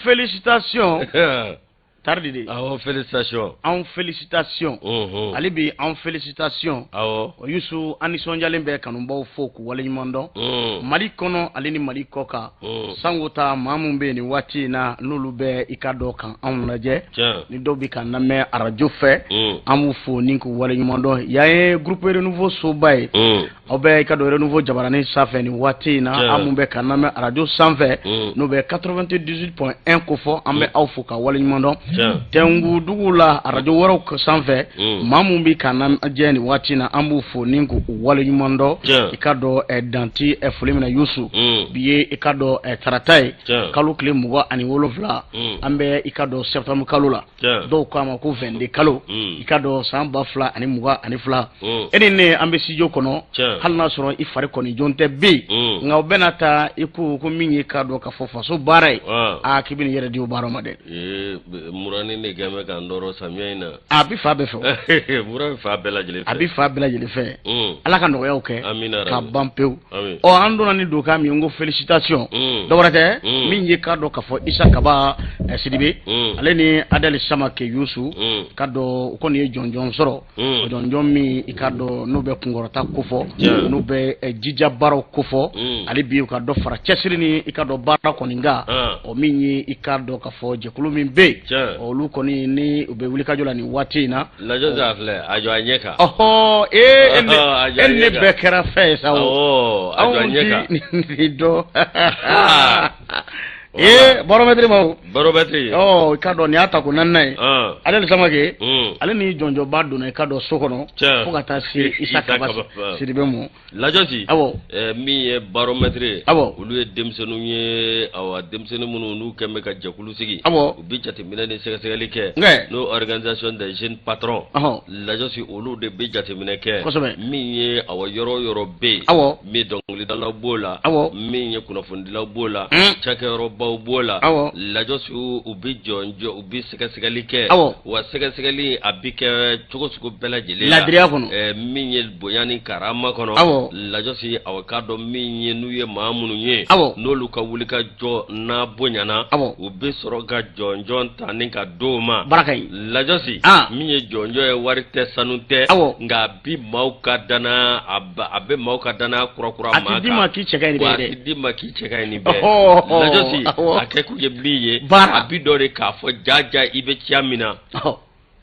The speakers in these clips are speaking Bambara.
Félicitations taridi de. Awɔ, félicitations. Anw félicitations. Ale bi anw félicitations. Awɔ. Yusu, an nisɔndiyalen bɛ kanubaw fo k'u waleɲuman dɔn. Mali kɔnɔ ale ni Mali kɔ kan. Sango ta maa min bɛ yen nin waati in na, n'olu bɛ i ka dɔn kan anw lajɛ. Ni dɔw bɛ k'an lamɛn arajo fɛ. An b'u fo ni k'u waleɲuman dɔn. Yan ye groupe Renouveau soba ye. Aw bɛ i ka dɔn Renouveau jabaranin sanfɛ nin waati in na, an mun bɛ k'an lamɛn arajo sanfɛ, n'o bɛ 98.1 ko fɔ, an bɛ aw fo ka waleɲuman dɔn. Tɛnku dugu la, arajo wɛrɛw sanfɛ, maa mun bɛ k'an lajɛ nin waati in na, an b'u fo ni k'u waleɲuman dɔn. I ka dɔn danti foli min na, Yusu, bi ye i ka dɔn tarata ye, kalo tile 27, an bɛ i ka dɔn septembre kalo la, dɔw k'a ma ko 22 kalo, i ka dɔn san 2022. E ni ne, an bɛ studio kɔnɔ, hali n'a sɔrɔ i fari kɔni jɔn tɛ bɛ yen, nka o bɛna taa i ko ko min ye k'a dɔn ka fɔ faso baara ye, aa, k'i bɛ nin yɛrɛ di o baara ma dɛ. Murani de kɛn bɛ k'an tɔɔrɔ samiya in na. A bɛ fa bɛɛ fɛ. Mura bɛ fa bɛɛ lajɛlen fɛ. A bɛ fa bɛɛ lajɛlen fɛ. Ala ka nɔgɔyaw kɛ ka ban pewu. Ɔ, an donna ni donkan min ye, n ko félicitation, dɔwɛrɛ tɛ, min ye k'a dɔn k'a fɔ Isa Kaba Sidibe, ale ni Adɛli Samake Yusu, ka dɔn u kɔni ye jɔnjɔn sɔrɔ, o jɔnjɔn min i ka dɔn n'u bɛ kunkɔrɔta kofɔ, n'u bɛ jija baaraw kofɔ, ale bi u ka dɔ fara cɛsiri ni i ka dɔn baara kɔni kan. O min ye i ka dɔn k'a fɔ jɛkulu min bɛ yen, olu kɔni ni u bɛ wulikajɔ la nin waati in na. Lajɔ a filɛ, a jɔ a ɲɛ kan. Ɔhɔ, ee, e ne bɛɛ kɛra fɛn ye sa o. A jɔ a ɲɛ kan. Nin dɔn ee, baromètre ma o. Baromètre. Ɔ, i ka dɔn nin y'a ta ko naaninan ye. Ale Samake, ale ni jɔnjɔnba donna i ka dɔn so kɔnɔ fo ka taa se Isa Kaba Sidibe ma. Lajɔsi. Awɔ. Min ye baromètre ye. Awɔ. Olu ye denmisɛnninw ye, awa, denmisɛnnin minnu n'u kɛn bɛ ka jɛkulu sigi. Awɔ. U bɛ jateminɛ ni sɛgɛsɛgɛli kɛ. N'o organisation des jeunes patrons. Lajɔsi, olu de bɛ jateminɛ kɛ. Min ye, awa, yɔrɔ o yɔrɔ bɛ yen. Min dɔnkilidalaw b'o la. Min ye kunnafonidilaw b'o la. Cakɛyɔrɔbaw b'o la. Lajɔsi, u bɛ jɔnjɔn, u bɛ sɛgɛsɛgɛli kɛ. Wa sɛgɛsɛgɛli a bɛ kɛ cogo sugu bɛɛ lajɛlen la. Ladiriya kɔnɔ. Min ye bonya ni karama kɔnɔ. Lajɔsi, awa, k'a dɔn min ye n'u ye maa minnu ye. N'olu ka wulikajɔ n'a bonyana. U bɛ sɔrɔ ka jɔnjɔn ta ni ka d'o ma. Baraka ye. Lajɔsi. Min ye jɔnjɔn ye, wari tɛ, sanu tɛ. Nka a bi maaw ka danaya, a bɛ maaw ka danaya kurakura maa kan. A tɛ d'i ma k'i cɛ ka ɲi ni bɛɛ ye dɛ. A tɛ d'i ma k'i cɛ ka ɲi ni bɛɛ ye. Lajɔsi, a kɛ kun ye min ye. Baara. A bi dɔ de k'a fɔ jaja i bɛ ciya min na.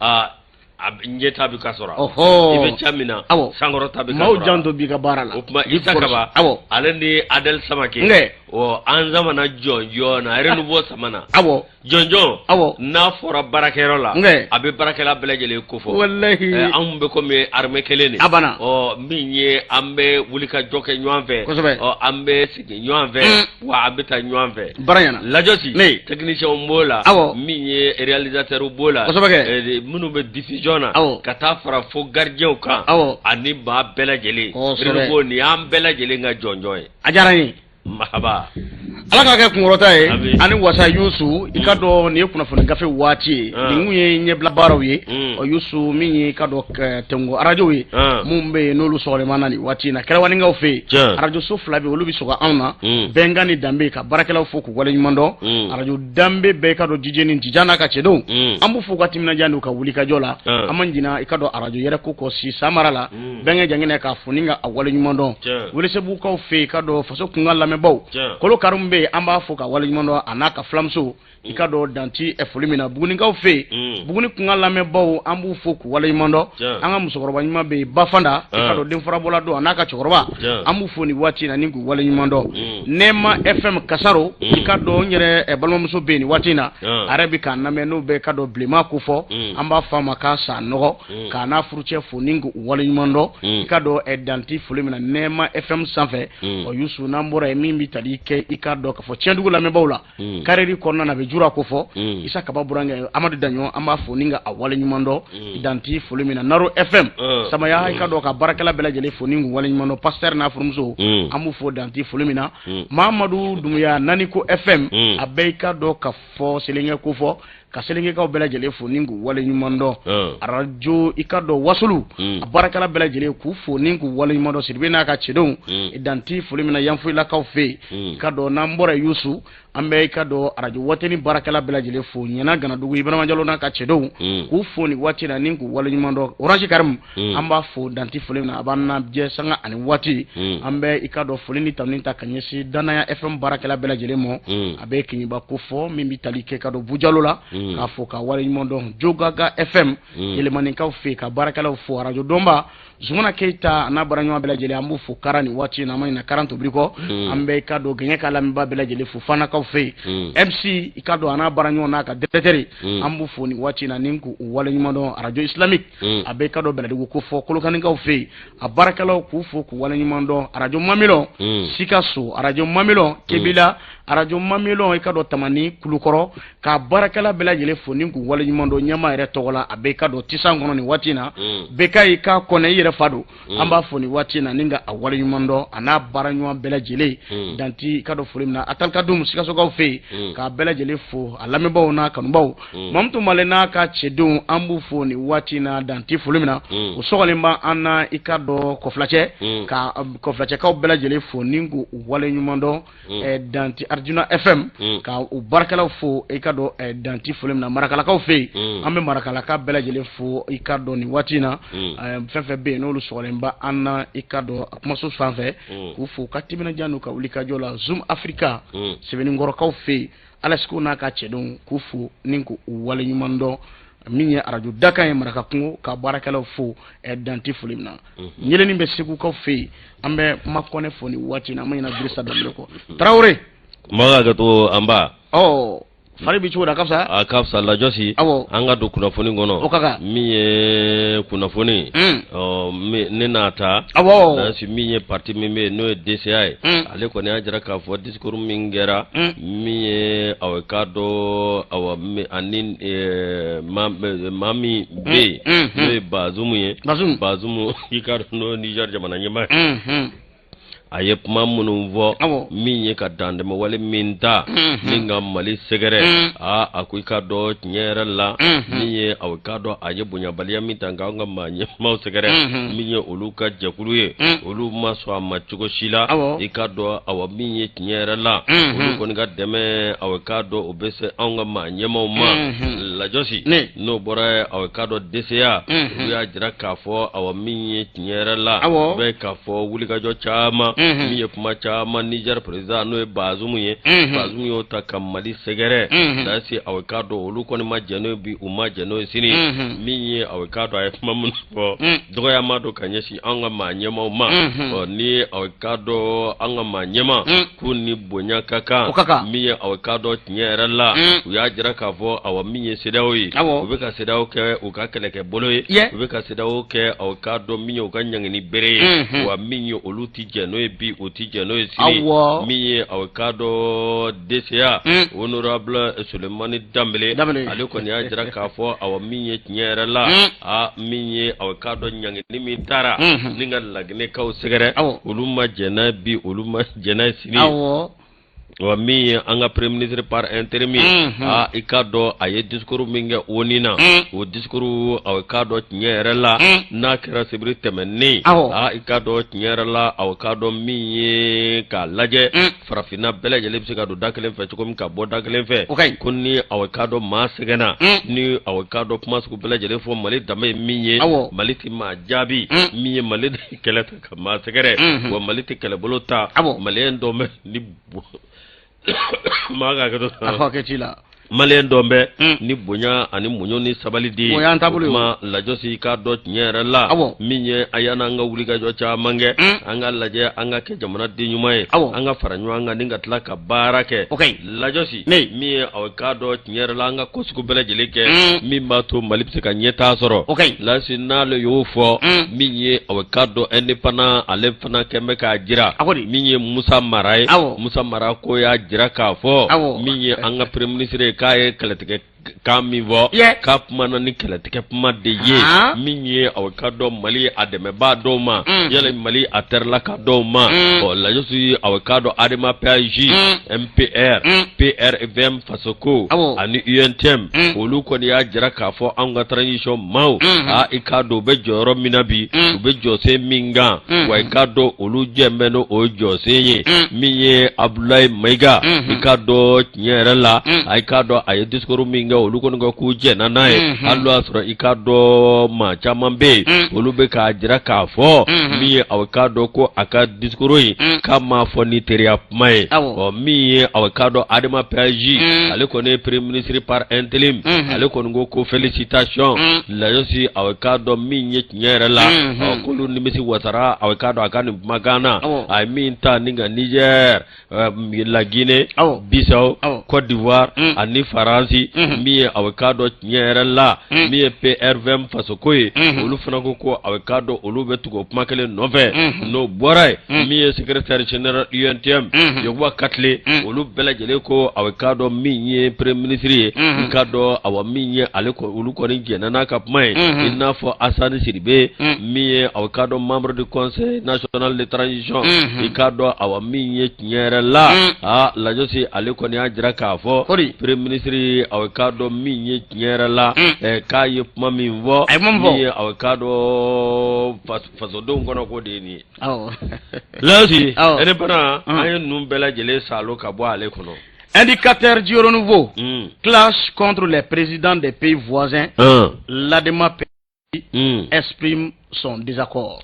Aa, a ɲɛta bɛ ka sɔrɔ. I bɛ ca min na. Sankɔrɔta bɛ ka sɔrɔ. Maaw janto b'i ka baara la. O tuma Isa Kaba. Ale ni Adɛli Samake. Ɔ, an samana jɔnjɔn na, Renouveau samana. Jɔnjɔn. N'a fɔra baarakɛyɔrɔ la. A bɛ baarakɛla bɛɛ lajɛlen ko fɔ. Walahi. Anw bɛ komi armée kelen de. A banna. Ɔ, min ye an bɛ wulikajɔ kɛ ɲɔgɔn fɛ. Ɔ, an bɛ segin ɲɔgɔn fɛ. Wa an bɛ taa ɲɔgɔn fɛ. Baara ɲɛna. Lajɔsi. Ne. Technicien b'o la. Min ye réalisateur b'o la. Minnu bɛ diffusion na. Ka taa fara fo gardien kan. Ani maa bɛɛ lajɛlen. Renouveau nin y'an bɛɛ lajɛlen ka jɔnjɔn ye. A diyara n ye. Mahaba. Ala k'a kɛ kunkɔrɔta ye ani wasa. Yusu, i ka dɔn nin ye kunnafoni gafe waati ye, nin kun ye ɲɛbila baaraw ye. Ɔ, Yusu, min ye i ka dɔn Tɛnku arajow ye mun bɛ yen, n'olu sɔgɔlen na nin waati in na Kɛrɛwaninkaw fɛ yen, arajoso fila bɛ yen, olu bɛ sɔgɔ anw na, Bɛnkan ni Danbe, ka baarakɛlaw fo k'u waleɲuman dɔn. Arajo Danbe bɛɛ i ka dɔn jijeni jija n'a ka cɛdenw, an b'u fo ka timinadiya n'u ka wulikajɔ la. An man jina i ka dɔn arajo yɛrɛ ko kɔ si samara la, bɛnkɛ jaginɛ, k'a fo ni ka a waleɲuman dɔn. Welesebugukaw fɛ yen, i ka dɔn faso kunkan lamɛnbaw, kolo karimu bɛ yen, an b'a fo ka waleɲuman dɔn, a n'a ka filamuso, i ka dɔn danti foli min na. Bugunikaw fɛ yen, Buguni kunkan lamɛnbaw, an b'u fo k'u waleɲuman dɔn. An ka musokɔrɔba ɲuman bɛ yen, Bafanda, i ka dɔn denfarabɔla don, a n'a ka cɛkɔrɔba, an b'u fo nin waati in na ni k'u waleɲuman dɔn. Nɛma FM Kasaro, i ka dɔn n yɛrɛ balimamuso bɛ yen nin waati in na, a yɛrɛ bɛ k'an lamɛn, n'o bɛ ka dɔn bilenman ko fɔ, an b'a fɔ a ma k'a sa nɔgɔ, k'a n'a furucɛ fo ni k'u waleɲuman dɔn, i ka dɔn danti foli min na Nɛma FM sanfɛ. Ɔ, Yusu, n'an bɔra yen, min bɛ tali kɛ i ka dɔn k'a fɔ tiɲɛdugu lamɛnbaw la, karɛri kɔnɔna na, a bɛ jura ko fɔ, Isa Kaba burankɛ Amadu Daɲɔ, an b'a fo ni ka a waleɲuman dɔn, danti foli min na Naro FM Samaya, i ka dɔn ka baarakɛla bɛɛ lajɛlen fo ni k'u waleɲuman dɔn, pasteur n'a furumuso, an b'u fo danti foli min na. Mamadu Dumuya, Naniko FM, a bɛɛ i ka dɔn ka fɔ Selenkɛ ko fɔ, ka Selenkɛkaw bɛɛ lajɛlen fo ni k'u waleɲuman dɔn. Arajo i ka dɔn Wasulu, a baarakɛla bɛɛ lajɛlen k'u fo ni k'u waleɲuman dɔn, Sidibe n'a ka cɛdenw, danti foli min na Yanfoyilakaw fɛ yen, i ka dɔn n'an bɔra Yusu. An bɛ i ka dɔn arajo watani baarakɛla bɛɛ lajɛlen fo ɲɛna ganadugu Ibrahima Jalo n'a ka cɛdenw k'u fo nin waati na ni k'u waleɲuman dɔn. Orange Karimu, an b'a fo dan tɛ foli min na, a b'an na jɛ sanga ani waati. An bɛ i ka dɔn foli ni tanuni ta ka ɲɛsin Danaya FM baarakɛla bɛɛ lajɛlen ma. A bɛ Keɲeba ko fɔ min bɛ tali kɛ ka don Bujalo la, k'a fo ka waleɲuman dɔn. Jogaga FM, Yɛlɛmanikaw fɛ yen, ka baarakɛlaw fo. Arajo dɔnba Zumana Keyita a n'a baaraɲɔgɔn bɛɛ lajɛlen, an b'u fo kara nin waati in na, an ma ɲinɛ Karan Tobili kɔ. An bɛ i ka dɔn gɛɲɛ ka lamɛnbaa bɛɛ lajɛlen fo Fanakaw fɛ yen. MC, i ka dɔn a n'a baaraɲɔgɔn n'a ka directeur, an b'u fo nin waati in na ni k'u waleɲuman dɔn. Arajo islamique, a bɛ i ka dɔn Bɛlɛdugu ko fɔ Kolokanikaw fɛ yen, a baarakɛlaw k'u fo k'u waleɲuman dɔn. Arajo Mamilɔn Sikaso, arajo Mamilɔn Kebila, arajo Mamilɔn i ka dɔn Tamani Kulukɔrɔ, ka baarakɛla bɛɛ lajɛlen fo ni k'u waleɲuman dɔn ɲɛmaa yɛrɛ tɔgɔ la. A bɛ i ka dɔn tisan kɔnɔ nin waati in na, bɛɛ ka i ka kɔnɛ i yɛrɛ fa don. An b'a fo nin waati in na ni ka a waleɲuman dɔn, a n'a baaraɲɔgɔn bɛɛ lajɛlen, dan tɛ i ka dɔn foli min na. Atalkadum Sikasokaw fɛ yen, k'a bɛɛ lajɛlen fo, a lamɛnbaaw n'a kanubaw. Mamutu Male n'a ka cɛdenw, an b'u fo nin waati in na, dan tɛ foli min na. U sɔgɔlen b'an na i ka dɔn kɔfilacɛ, ka kɔfilacɛkaw bɛɛ lajɛlen fo ni k'u waleɲuman dɔn. Dan tɛ Arjuna FM, ka u baarakɛlaw fo i ka dɔn dan tɛ foli min na. Marakalakaw fɛ yen, an bɛ marakalaka bɛɛ lajɛlen fo i ka dɔn nin waati in na. Fɛn fɛn bɛ yen n'olu sɔgɔlen bɛ an na i ka dɔn kumaso sanfɛ, k'u fo ka timinandiya n'u ka wulikajɔ la. Zoom Africa, Sebeninkɔrɔkaw fɛ yen, Alasiko n'a ka cɛdenw, k'u fo ni k'u waleɲuman dɔn. Min ye arajo dakan ye marakakungo, ka baarakɛlaw fo dan tɛ foli min na. Ɲɛlɛni bɛ segukaw fɛ yen, an bɛ makɔnɛ fo nin waati in na, an ma ɲinɛ Dirisa Danbele kɔ. Tarawele Makan ka to an ba. Ɔ, fari bɛ cogo di? A ka fisa. A ka fisa Lajɔsi. Awɔ. An ka don kunnafoni kɔnɔ. O ka kan. Min ye kunnafoni. Ɔ, ne n'a ta. Awɔ. Lajɔsi, min ye parti min bɛ yen n'o ye DCA ye. Ale kɔni y'a jira k'a fɔ discours min kɛra. Min ye awa k'a dɔn awa ani maa min bɛ yen n'o ye Bazumu ye. Bazumu. Bazumu, i k'a dɔn n'o ye Niger jamana ɲɛmaa ye. A ye kuma minnu fɔ, min ye ka dantɛmɛwale min ta ni ka Mali sɛgɛrɛ, aa a ko i k'a dɔn tiɲɛ yɛrɛ la, min ye aw k'a dɔn a ye bonyabaliya min ta k'anw ka maa ɲɛmaaw sɛgɛrɛ, min ye olu ka jɛkulu ye, olu ma sɔn a ma cogo si la. I k'a dɔn awa min ye tiɲɛ yɛrɛ la, olu kɔni ka dɛmɛ aw k'a dɔn o bɛ se anw ka maa ɲɛmaaw ma. Lajɔsi, n'o bɔra aw k'a dɔn DCA, olu y'a jira k'a fɔ awa min ye tiɲɛ yɛrɛ la, bɛ k'a fɔ wulikajɔ caman, min ye kuma caman Niger président n'o ye Bazumu ye, Bazumu y'o ta ka Mali sɛgɛrɛ. Lasi, aw k'a dɔn olu kɔni ma jɛn n'o ye bi, u ma jɛn n'o ye sini. Min ye aw k'a dɔn a ye kuma minnu fɔ, dɔgɔyama don ka ɲɛsin an ka maa ɲɛmaaw ma. Ɔ, ni aw k'a dɔn an ka maa ɲɛmaa k'u ni bonya ka kan, min ye aw k'a dɔn tiɲɛ yɛrɛ la, u y'a jira k'a fɔ awa min ye CEDEAO ye, u bɛ ka CEDEAO kɛ u ka kɛlɛkɛ bolo ye, u bɛ ka CEDEAO kɛ aw k'a dɔn min ye u ka ɲangini bere ye, wa min ye olu tɛ jɛn n'o ye bi, u tɛ jɛn n'o ye sini. Min ye aw k'a dɔn DCA honorable Sulemani Danbele, ale kɔni y'a jira k'a fɔ awa min ye tiɲɛ yɛrɛ la, aa min ye aw k'a dɔn ɲangini min taara ni ka laginɛkaw sɛgɛrɛ, olu ma jɛn n'a ye bi, olu ma jɛn n'a ye sini. Wa min ye an ka premier ministre par intérim ye, aa i k'a dɔn a ye discours min kɛ ONU na, o discours aw k'a dɔn tiɲɛ yɛrɛ la, n'a kɛra sibiri tɛmɛnen, aa i k'a dɔn tiɲɛ yɛrɛ la, aw k'a dɔn min ye k'a lajɛ farafinna bɛɛ lajɛlen bɛ se ka don da kelen fɛ cogo min ka bɔ da kelen fɛ, ko ni aw k'a dɔn maa sɛgɛnna, ni aw k'a dɔn kuma sugu bɛɛ lajɛlen fɔ, Mali danbe ye min ye, Mali tɛ maa jaabi, min ye Mali kɛlɛ ta ka maa sɛgɛrɛ, wa Mali tɛ kɛlɛbolo ta. Maliyɛn dɔ bɛ ni maa ka hakɛ to, a hakɛ t'i la. Maliyɛn dɔ bɛ ni bonya ani muɲu ni sabali de ye. O y'an taabolo ye. Kuma Lajɔsi, k'a dɔn tiɲɛ yɛrɛ la, min ye a y'an ka wulikajɔ caman kɛ, an ka lajɛ an ka kɛ jamanaden ɲuman ye, an ka fara ɲɔgɔn kan ni ka tila ka baara kɛ. Lajɔsi, min ye aw k'a dɔn tiɲɛ yɛrɛ la, an ka ko sugu bɛɛ lajɛlen kɛ min b'a to Mali bɛ se ka ɲɛtaa sɔrɔ. Lasi, n'ale y'o fɔ, min ye aw k'a dɔn indépendant, ale fana kɛn bɛ k'a jira min ye Musa Mara ye. Musa Mara ko y'a jira k'a fɔ min ye an ka premier ministre ye, k'a ye kɛlɛtigɛ kan min fɔ, k'a kumana ni kɛlɛtigɛ kuma de ye, min ye aw k'a dɔn Mali a dɛmɛbaa dɔw ma, yala Mali a terila ka dɔw ma. Ɔ Lajɔsi, aw k'a dɔn ADEMA PAJ, MPR, PRVM Fasoko ani UNTM, olu kɔni y'a jira k'a fɔ anw ka transition maaw, aa i k'a dɔn u bɛ jɔyɔrɔ min na bi, u bɛ jɔsen min kan, wa i k'a dɔn olu jɛn bɛ n'o jɔsen ye. Min ye Abdoulaye Maïga, i k'a dɔn tiɲɛ yɛrɛ la, a i k'a dɔn a ye discours min kɛ, olu kɔni ko k'u jɛnna n'a ye, hali n'o y'a sɔrɔ i k'a dɔn maa caman bɛ yen, olu bɛ k'a jira k'a fɔ min ye aw k'a dɔn ko a ka discours in k'a m'a fɔ ni teriya kuma ye. Ɔ min ye aw k'a dɔn ADEMA PAJ, ale kɔni ye premier ministre par intérim, ale kɔni ko ko félicitation Lajɔsi. Aw k'a dɔn min ye tiɲɛ yɛrɛ la, ɔ k'olu nimisi wasara aw k'a dɔn a ka nin kumakan na, a ye min ta ni ka Niger, La Guinée Bissau, Côte d'Ivoire ani Faransi. Min ye aw k'a dɔn tiɲɛ yɛrɛ la, min ye PRVM Fasoko ye, olu fana ko ko aw k'a dɔn olu bɛ tugu o kuma kelen nɔfɛ. N'o bɔra yen, min ye secrétaire général UNTM Yakuba Katile, olu bɛɛ lajɛlen ko aw k'a dɔn min ye premier ministre ye, i k'a dɔn awa min ye ale olu kɔni jɛnna n'a ka kuma ye, i n'a fɔ Asani Sidibe, min ye aw k'a dɔn membre du conseil national de transition, i k'a dɔn awa min ye tiɲɛ yɛrɛ la, aa Lajɔsi, ale kɔni y'a jira k'a fɔ premier ministre, aw k'a dɔn min ye tiɲɛ yɛrɛ la, k'a ye kuma min fɔ, min ye aw k'a dɔn fasodenw kɔnɔ k'o de ye nin ye. Lajɔsi, indépendant, an ye ninnu bɛɛ lajɛlen saalo ka bɔ ale kɔnɔ. Indicateur du renouveau, clash contre les présidents des pays voisins, l'ADEMA exprime son désaccord.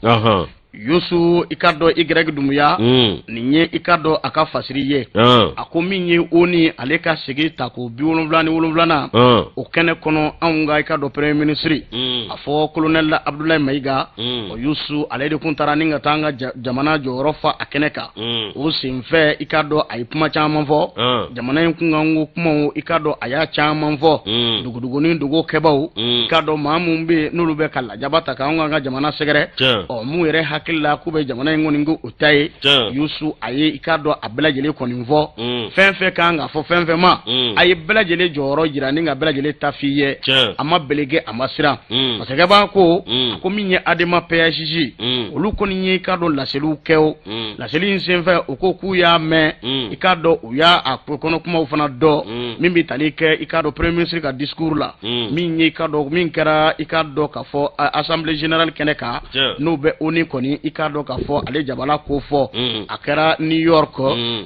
Yusu, i k'a dɔn Y Dumuya, nin ye i k'a dɔn a ka fasiri ye. A ko min ye ONU ale ka sigi tako 77nan o kɛnɛ kɔnɔ, anw ka i k'a dɔn premier ministre, a fɔ colonel Abdoulaye Maïga, o Yusu, ale de kun taara ni ka taa an ka jamana jɔyɔrɔ fa a kɛnɛ kan. O senfɛ, i k'a dɔn a ye kuma caman fɔ jamana in kunkanko kumaw, i k'a dɔn a y'a caman fɔ, dogodogonin dogo kɛbaw, i k'a dɔn maa minnu bɛ yen n'olu bɛ ka lajaba ta k'anw ka jamana sɛgɛrɛ, ɔ mun yɛrɛ hakili la k'u bɛ jamana in kɔni ko o ta ye. Yusu, a ye i k'a dɔn a bɛɛ lajɛlen kɔni fɔ, fɛn fɛn kan ka fɔ fɛn fɛn ma, a ye bɛɛ lajɛlen jɔyɔrɔ jira ni ka bɛɛ lajɛlen ta f'i ye. A ma belege, a ma siran. Masakɛ b'a ko a ko min ye ADEMA PAJ, olu kɔni ye i k'a dɔn laseliw kɛ. O laseli in senfɛ, u ko k'u y'a mɛn, i k'a dɔn u y'a a kɔnɔ kumaw fana dɔn, min bɛ tali kɛ i k'a dɔn premier ministre ka discours la, min ye i k'a dɔn min kɛra i k'a dɔn k'a fɔ assemblée générale kɛnɛ kan, n'o bɛ ONU kɔni, i k'a dɔn k'a fɔ ale jabala ko fɔ, a kɛra New York,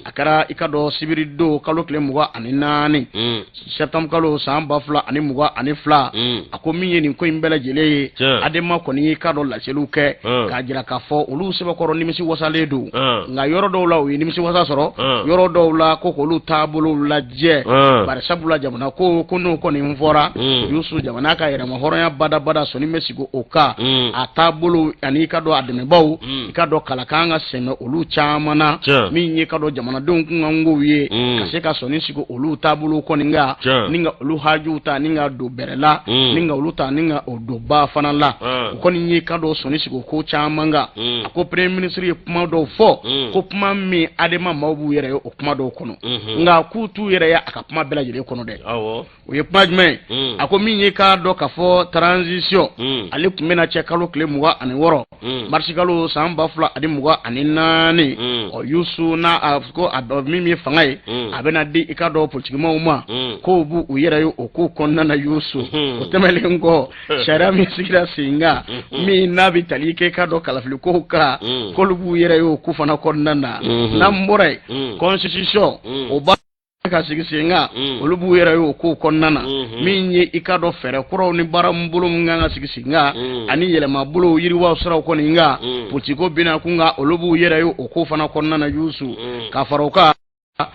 a kɛra i k'a dɔn sibiri don kalo tile 24 septembre kalo san 2022. A ko min ye nin ko in bɛɛ lajɛlen ye, ADEMA kɔni y'i k'a dɔn laseliw kɛ k'a jira k'a fɔ olu sɛbɛkɔrɔ nimisi wasalen don, nka yɔrɔ dɔw la u ye nimisi wasa sɔrɔ, yɔrɔ dɔw la ko k'olu taabolow lajɛ, bari sabula jamana ko ko n'o kɔni fɔra, Yusu, jamana ka yɛrɛma hɔrɔnya badabada sɔnni bɛ sigi o kan, a taabolo ani i k'a dɔn a dɛmɛbaw, i k'a dɔn kala kan ka sɛmɛ olu caman na, min ye k'a dɔn jamanadenw kunkankow ye, ka se ka sɔnni sigi olu taabolo kɔni kan, ni ka olu hajuw ta ni ka don bɛrɛ la, ni ka olu ta ni ka o don ba fana la. O kɔni ye k'a dɔn sɔnni sigi ko caman kan. A ko premier ministre ye kuma dɔw fɔ, ko kuma min ADEMA maaw b'u yɛrɛ ye o kuma dɔw kɔnɔ, nka k'u t'u yɛrɛ ye a ka kuma bɛɛ lajɛlen kɔnɔ dɛ. O ye kuma jumɛn ye? A ko min ye k'a dɔn k'a fɔ transition ale tun bɛna cɛ kalo tile 26 marisi kalo san 2024. Ɔ Yusu, n'a a ko a min ye fanga ye, a bɛna di i k'a dɔn politikimaw ma, k'o b'u u yɛrɛ ye o ko kɔnɔna na. Yusu, o tɛmɛnen kɔ, sariya min sigira sen kan, min n'a bɛ tali kɛ i k'a dɔn kalafili kow kan, k'olu b'u yɛrɛ ye o ko fana kɔnɔna na. N'an bɔra yen, constitution o ba ka sigi sen kan, olu b'u yɛrɛ ye o kow kɔnɔna na. Min ye i k'a dɔn fɛɛrɛ kuraw ni baara bolo min kan ka sigi sen kan, ani yɛlɛma bolo yiriwa siraw kɔni kan, politiko bina kun kan, olu b'u yɛrɛ ye o ko fana kɔnɔna na. Yusu, ka fara o kan,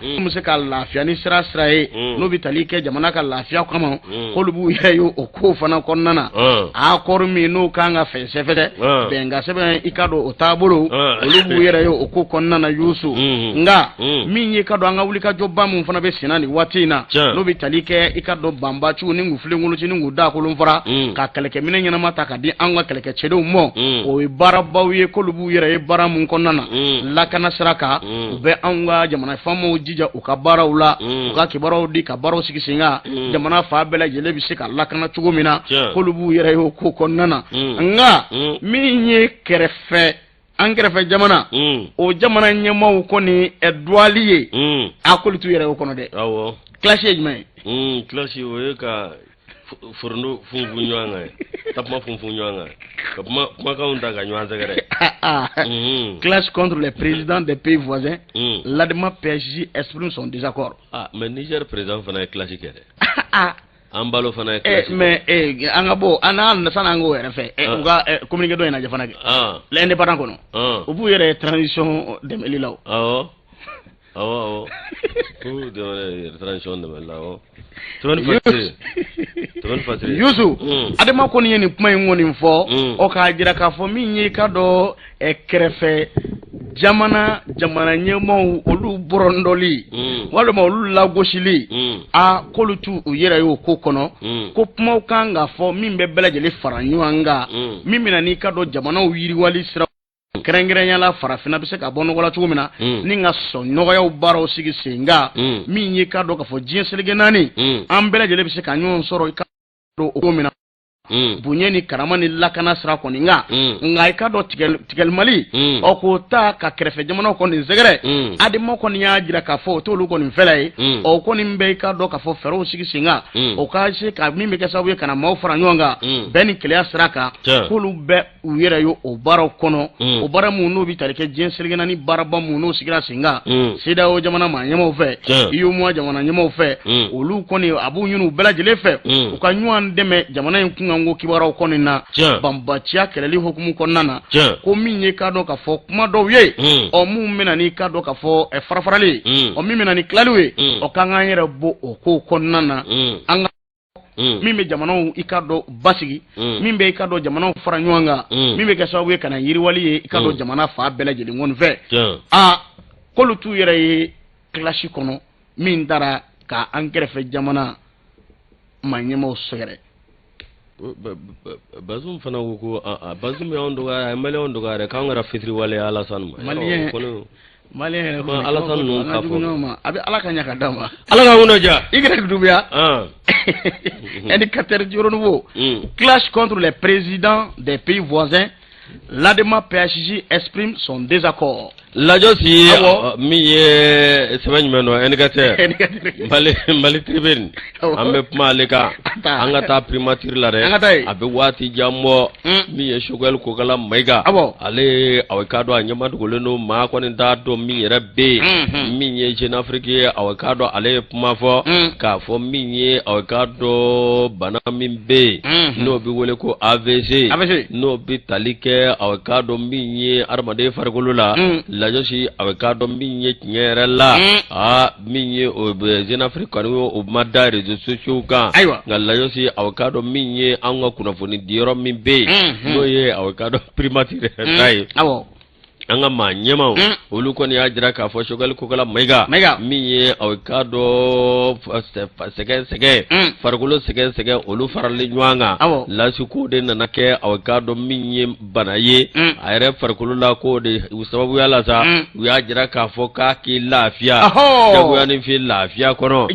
bɛ se ka lafiya ni sira sira ye, n'o bɛ tali kɛ jamana ka lafiya kama, k'olu b'u yɛrɛ ye o ko fana kɔnɔna na. Accord min n'o kan ka fɛsɛfɛsɛ, bɛnkan sɛbɛn, i k'a dɔn o taabolo, olu b'u yɛrɛ ye o ko kɔnɔna na. Yusu, nka min ye k'a dɔn an ka wulikajɔba min fana bɛ senna nin waati in na, n'o bɛ tali kɛ i k'a dɔn banbaciw ni k'u filenkolonci ni k'u dakolon fara, ka kɛlɛkɛminɛ ɲɛnama ta ka di an ka kɛlɛkɛcɛdenw ma, o ye baarabaw ye k'olu b'u yɛrɛ ye baara min kɔnɔna na, lakana sira kan, u bɛ anw ka jamana faamaw ɲɛmaaw jija u ka baaraw la, u ka kibaruyaw di, ka baaraw sigi sen kan, jamana fan bɛɛ lajɛlen bɛ se ka lakana cogo min na, k'olu b'u yɛrɛ ye o ko kɔnɔna na. Nka min ye kɛrɛfɛ, an kɛrɛfɛ jamana, o jamana ɲɛmaaw kɔni dɔgɔyali ye, a k'olu t'u yɛrɛ ye o kɔnɔ dɛ. Clash ye jumɛn ye? Clash, o ye ka foronto funfun ɲɔgɔn kan ye, takuma funfun ɲɔgɔn kan, ka kuma kumakanw ta ka ɲɔgɔn sɛgɛrɛ. Clash contre les présidents des pays voisins, l'ADEMA PHJ exprime son désaccord. Ah, mais Niger président fana ye clash kɛ dɛ. Embaló fana ye clash. Mais an ka bɔ an n'a sanni an k'o yɛrɛ fɛ, u ka communiqué dɔ in lajɛ fana kɛ. L'Indépendant kɔnɔ. U b'u yɛrɛ transition dɛmɛli la o. Awɔ, k'u dɛmɛ transition dɛmɛli la, awɔ. Sɛbɛnni fasiri, sɛbɛnni fasiri. Yusu, Adama kɔni ye nin kuma in kɔni fɔ, ɔ k'a jira k'a fɔ min ye ka dɔ kɛrɛfɛ jamana ɲɛmaaw, olu bɔrɔndɔli walima olu lagosili, a k'olu t'u u yɛrɛ y'o ko kɔnɔ, ko kumaw kan ka fɔ min bɛ bɛɛ lajɛlen fara ɲɔgɔn kan, min bɛna n'i ka dɔn jamanaw yiriwali sira, kɛrɛnkɛrɛnya la farafinna bɛ se ka bɔ nɔgɔ la cogo min na, ni ka sɔn nɔgɔyaw baaraw sigi sen kan, min ye ka dɔn k'a fɔ diɲɛ seleke naani, an bɛɛ lajɛlen bɛ se ka ɲɔgɔn sɔrɔ i ka dɔn o ko min na, bonya ni karama ni lakana sira kɔni kan. Nka i ka dɔn tigɛlimali, ɔ k'o ta ka kɛrɛfɛ jamanaw kɔni sɛgɛrɛ, Adema kɔni y'a jira k'a fɔ o t'olu kɔni fɛla ye. Ɔ kɔni bɛ i ka dɔn k'a fɔ fɛɛrɛw sigi sen kan, o ka se ka min bɛ kɛ sababu ye ka na maaw fara ɲɔgɔn kan bɛn ni kelenya sira kan, k'olu bɛ u yɛrɛ ye o baaraw kɔnɔ, o baara minnu n'o bɛ tali kɛ diɲɛ seleke naani baaraba minnu n'o sigira sen kan, CEDEAO jamana maa ɲɛmaaw fɛ, UEMOA jamana ɲɛmaaw fɛ, olu kɔni a b'u ɲini u bɛɛ lajɛlen fɛ u ka ɲɔgɔn dɛmɛ jamana in kunkanko kibaruyaw kɔni na, banbaanciya kɛlɛli hukumu kɔnɔna na, ko min ye k'a dɔn k'a fɔ kuma dɔw ye, ɔ minnu bɛ na n'i k'a dɔn k'a fɔ farafarali ye, ɔ min bɛ na ni tilaliw ye, ɔ k'an k'an yɛrɛ bɔ o kow kɔnɔna na, an ka min bɛ jamanaw i ka dɔn basigi, min bɛ i ka dɔn jamanaw fara ɲɔgɔn kan, min bɛ kɛ sababu ye ka na yiriwali ye i ka dɔn jamana fan bɛɛ lajɛlen kɔni fɛ. Aa, k'olu t'u yɛrɛ ye clash kɔnɔ min taara ka an kɛrɛfɛ jamana maa ɲɛmaaw sɛgɛrɛ. Bazum fana ko Bazum y'anw dɔgɔya, a ye maliyɛnw dɔgɔya dɛ, k'anw kɛra fitiriwale ye Alassane ma. Maliyɛn, maliyɛn yɛrɛ kɔni Alassane ninnu ka fɔ a bɛ Ala ka ɲɛ ka d'a ma. Ala ka kunna diya. Y Doumbia, indicateur du renouveau, clash contre les présidents des pays voisins, l'ADEMA PHJ exprime son désaccord. Lajɔsi, min ye sɛbɛn jumɛn don? Indicateur, Mali, Mali Tribune, an bɛ kuma ale kan. An ka taa primature la dɛ, a bɛ waati jan bɔ. Min ye Choguel Kokalla Maïga, ale aw k'a dɔn a ɲɛmadogolen don, maa kɔni t'a dɔn min yɛrɛ bɛ yen. Min ye Jeune Afrique ye, aw k'a dɔn ale ye kuma fɔ k'a fɔ min ye, aw k'a dɔn bana min bɛ yen n'o bɛ wele ko AVC, n'o bɛ tali kɛ, aw k'a dɔn min ye adamaden farikolo la. Lajɔsi, a bɛ k'a dɔn min ye tiɲɛ yɛrɛ la, aa, min ye o Jeune Afrique kɔni o ma da réseaux sociaux kan. Nka Lajɔsi, a bɛ k'a dɔn min ye an ka kunnafoni diyɔrɔ min bɛ yen, n'o ye a bɛ k'a dɔn primature yɛrɛ ta ye, an ka maa ɲɛmaw, olu kɔni y'a jira k'a fɔ Choguel Kokalla Maïga, min ye a bɛ k'a dɔn sɛgɛn sɛgɛn, farikolo sɛgɛn sɛgɛn, olu faralen ɲɔgɔn kan lasi, k'o de nana kɛ a bɛ k'a dɔn min ye bana ye a yɛrɛ farikolo la, k'o de sababuya la sa, u y'a jira k'a fɔ k'a k'i lafiya jagoya ni fi lafiya kɔnɔ.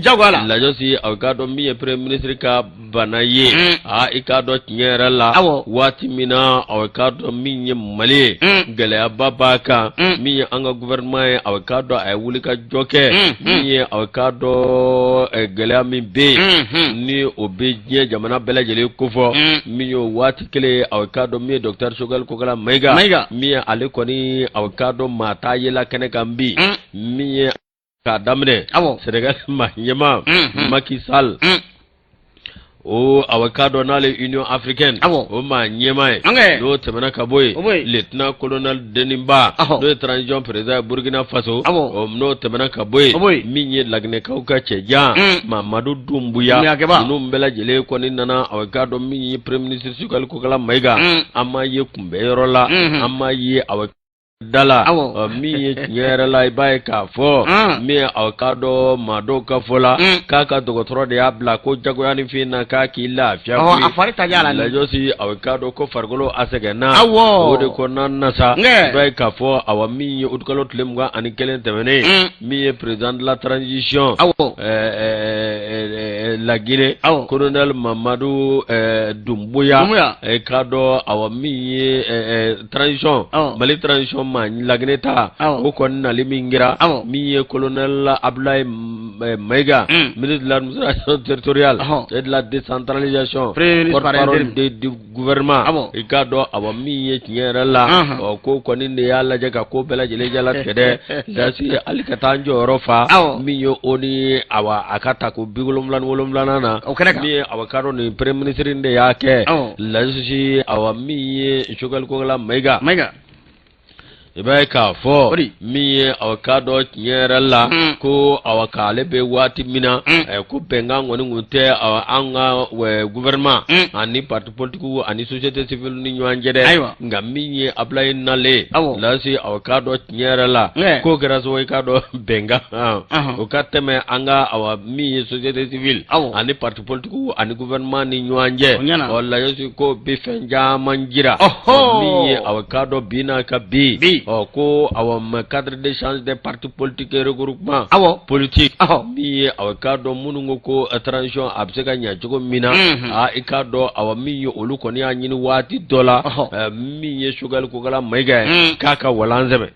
Lajɔsi, a bɛ k'a dɔn min ye premier ministre ka bana ye, aa, i k'a dɔn tiɲɛ yɛrɛ la, waati min na a bɛ k'a dɔn min ye Mali ye, gɛlɛyaba b'a kan. Min ye an ka gouvernement ye, a bɛ k'a dɔn a ye wuli ka jɔ kɛ. Min ye a bɛ k'a dɔn gɛlɛya min bɛ yen, ni o bɛ diɲɛ jamana bɛɛ lajɛlen kofɔ, min ye o waati kelen, a bɛ k'a dɔn min ye docteur Choguel Kokalla Maïga, min ye ale kɔni, a bɛ k'a dɔn maa t'a yela kɛnɛ kan bi, min ye k'a daminɛ Sénégal maa ɲɛmaa Macky Sall, o a bɛ k'a dɔn n'ale Union africaine o maa ɲɛmaa ye, n'o tɛmɛna ka bɔ yen, lieutenant colonel Denis Ba, n'o ye transition président ye Burkina Faso, n'o tɛmɛna ka bɔ yen, min ye Laginɛkaw ka cɛjan Mamadu Dumbuya, ninnu bɛɛ lajɛlen kɔni nana, a bɛ k'a dɔn min ye premier ministre Choguel Kokalla Maïga, an m'a ye kunbɛnyɔrɔ la, an m'a ye a bɛ da la min ye tiɲɛ yɛrɛ la i b'a ye k'a fɔ min ye aw k'a dɔn maa dɔw ka fɔ la k'a ka dɔgɔtɔrɔ de y'a bila ko jagoyanifin na k'a k'i lafiya a fari ta la lajɔsi aw k'a dɔn ko farikolo a sɛgɛnna o de kɔnɔna na sa i b'a ye k'a fɔ awa min ye utikalo tile 21 tɛmɛnen min ye président de la transition la Guinée colonel Mamadu Dumbuya k'a dɔn awa min ye transition Mali transition ma Laginɛ ta o kɔni nali min kɛra min ye colonel Abdoulaye Maïga ministre de l'administration territoriale et de la décentralisation porte-parole du gouvernement i k'a dɔn awa min ye tiɲɛ yɛrɛ la ɔ ko kɔni de y'a lajɛ ka ko bɛɛ lajɛlen jalatigɛ dɛ dasi hali ka taa n jɔyɔrɔ fa min ye o ni awa a ka tako 77nan na min ye awa k'a dɔn nin premier ministre de y'a kɛ lajɔsi awa min ye Choguel Kokalla Maïga i b'a ye k'a fɔ min ye aw k'a dɔn tiɲɛ yɛrɛ la ko awa k'ale bɛ waati min na ko bɛnkan kɔni tun tɛ an ka gouvernement ani parti politique ani société civile ni ɲɔgɔn cɛ dɛ nka min ye Abdoulaye nalen lasi aw k'a dɔn tiɲɛ yɛrɛ la k'o kɛra sababu ye k'a dɔn bɛnkan o ka tɛmɛ an ka awa min ye société civile ani parti politigiw ani gouvernement ni ɲɔgɔn cɛ ɔ lajɔsi ko bɛ fɛn caman jira min ye aw k'a dɔn bi n'a ka bi ɔ ko awa ma cadre d'échange des partis politiques et regroupement politique min ye aw k'a dɔn minnu ko ko transition a bɛ se ka ɲɛ cogo min na aa i k'a dɔn awa min ye olu kɔni y'a ɲini waati dɔ la min ye Choguel Kokalla Maïga ye k'a ka walan sɛbɛn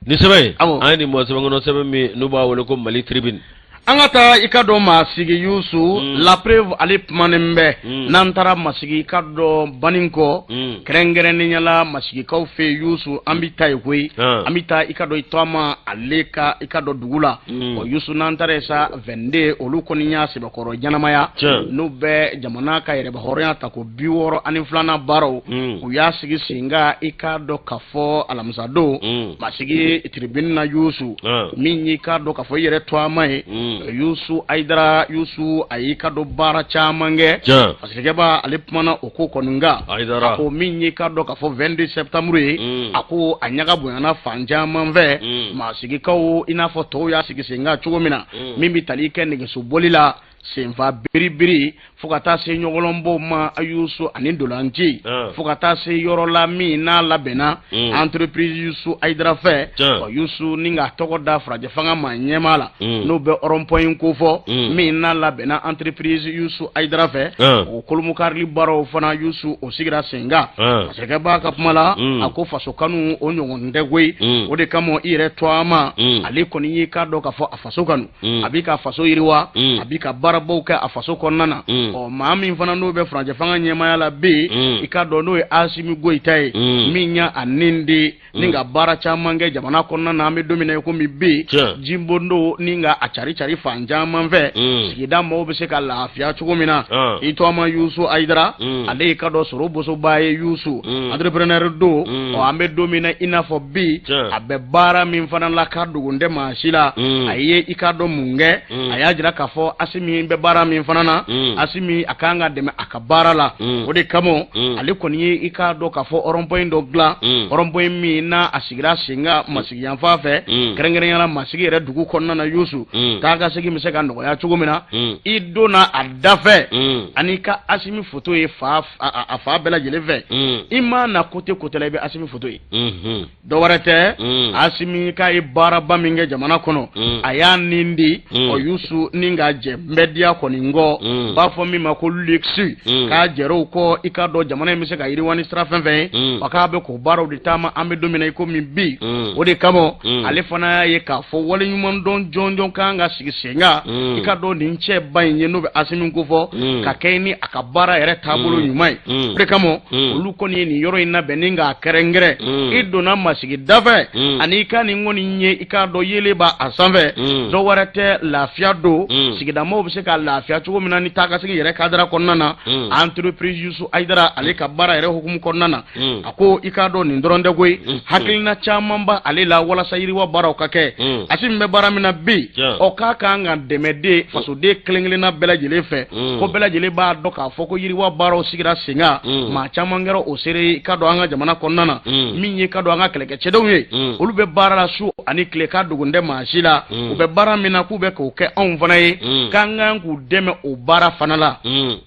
Ni sɛbɛn ye an ye nin bɔ sɛbɛnkɔnɔ sɛbɛn min n'u b'a wele ko Mali Tribune an ka taa i ka dɔn Masigi Yusu La Preuve ale kumanen bɛ n'an taara Masigi i ka dɔn Baninkɔ kɛrɛnkɛrɛnnenya la Masigikaw fɛ Yusu an bɛ taa yen koyi an bɛ taa i ka dɔn i tɔgɔma ale ka i ka dɔn dugu la ɔ Yusu n'an taara yen sa 22 olu kɔni y'a sɛbɛkɔrɔ ɲɛnamaya n'u bɛ jamana ka yɛrɛmahɔrɔnya tako 62nan baaraw u y'a sigi sen kan i k'a dɔn k'a fɔ alamisadon Masigi Tribune na Yusu min y'i k'a dɔn k'a fɔ i yɛrɛ tɔgɔma ye Yusu Ayidara Yusu a y'i ka dɔn baara caman kɛ fasirikɛba ale kumana o ko kɔni kan a ko min y'i k'a dɔn k'a fɔ 22 septembre ye a ko a ɲaga bonyana fan caman fɛ Masigikaw i n'a fɔ tɔw y'a sigi sen kan cogo min na min bɛ tali kɛ nɛgɛsoboli la senfa biribiri fo ka taa se ɲɔgɔlɔnbɔw ma Yusu ani ntolanci fo ka taa se yɔrɔ la min n'a labɛnna entreprise Yusu Ayidara fɛ ɔ Yusu ni k'a tɔgɔ da farajɛ fanga maa ɲɛmaa la n'o bɛ rond-point kofɔ min n'a labɛnna entreprise Yusu Ayidara fɛ o kolomukarili baaraw fana Yusu o sigira sen kan masakɛba ka kuma la a ko faso kanu o ɲɔgɔn tɛ koyi o de kama i yɛrɛ tɔgɔma ale kɔni y'i k'a dɔn k'a fɔ a faso kanu a b'i ka faso yiriwa a b'i ka baarabaw kɛ a faso kɔnɔna na ɔ maa min fana n'o bɛ furancɛ fanga ɲɛmaaya la bi i k'a dɔn n'o ye Asimi Goyita ye min y'a a nin di ni ka baara caman kɛ jamana kɔnɔna na an bɛ don min na i komi bi jibondo ni ka a cari cari fan caman fɛ sigida maaw bɛ se ka lafiya cogo min na i tɔgɔma Yusu Ayidara ale y'i ka dɔn sɔrɔ bosoba ye Yusu entrepreneur don ɔ an bɛ don min na i n'a fɔ bi a bɛ baara min fana la k'a dogon tɛ maa si la a ye i k'a dɔn mun kɛ a y'a jira k'a fɔ Asimi bɛ baara min fana na Asimi a kan ka dɛmɛ a ka baara la o de kama ale kɔni ye i k'a dɔn k'a fɔ rond-point dɔ dilan rond-point min n'a a sigira sen kan Masigi yanfan fɛ kɛrɛnkɛrɛnya la Masigi yɛrɛ dugu kɔnɔna na Yusu taa ka segin bɛ se ka nɔgɔya cogo min na i donna a dafɛ ani ka Asimi foto ye fa a fan bɛɛ lajɛlen fɛ i ma na côté côté la i bɛ Asimi foto ye dɔ wɛrɛ tɛ Asimi k'a ye baaraba min kɛ jamana kɔnɔ a y'a nin di ɔ Yusu ni ka jɛ n bɛ diya kɔni kɔ b'a fɔ min ma ko luxe k'a jɛr'o kɔ i k'a dɔn jamana in bɛ se ka yiriwa ni sira fɛn fɛn ye wa k'a bɛ k'o baaraw de taama an bɛ don min na i komi bi o de kama ale fana y'a ye k'a fɔ waleɲumandɔn jɔnjɔn kan ka sigi sen kan i k'a dɔn nin cɛba in ye n'o bɛ Asimi kofɔ ka kɛ ni a ka baara yɛrɛ taabolo ɲuman ye o de kama olu kɔni ye nin yɔrɔ in labɛn ni k'a kɛrɛnkɛrɛn i donna Masigi dafɛ ani i ka nin kɔni ye i k'a dɔn yelen b'a a sanfɛ dɔ wɛrɛ tɛ lafiya don sigidamaaw bɛ se se ka lafiya cogo min na ni taa ka segin yɛrɛ kadara kɔnɔna na, entreprise Yusu Ayidara ale ka baara yɛrɛ hukumu kɔnɔna na. A ko i k'a dɔn nin dɔrɔn tɛ koyi, hakilina caman b'a ale la walasa yiriwa baaraw ka kɛ. Asimi bɛ baara min na bi, ɔ k'a kan ka dɛmɛ de fasoden kelen-kelenna bɛɛ lajɛlen fɛ, ko bɛɛ lajɛlen b'a dɔn k'a fɔ ko yiriwa baaraw sigira sen kan, maa caman kɛra o seere ye i k'a dɔn an ka jamana kɔnɔna na. Min ye k'a dɔn an ka kɛlɛkɛcɛdenw ye, olu bɛ baara la su ani tile, k'a dogon tɛ maa si la. U bɛ baara min na, k'u bɛ k'o kɛ anw fana ye, k'an kan k'u dɛmɛ o baara fana la.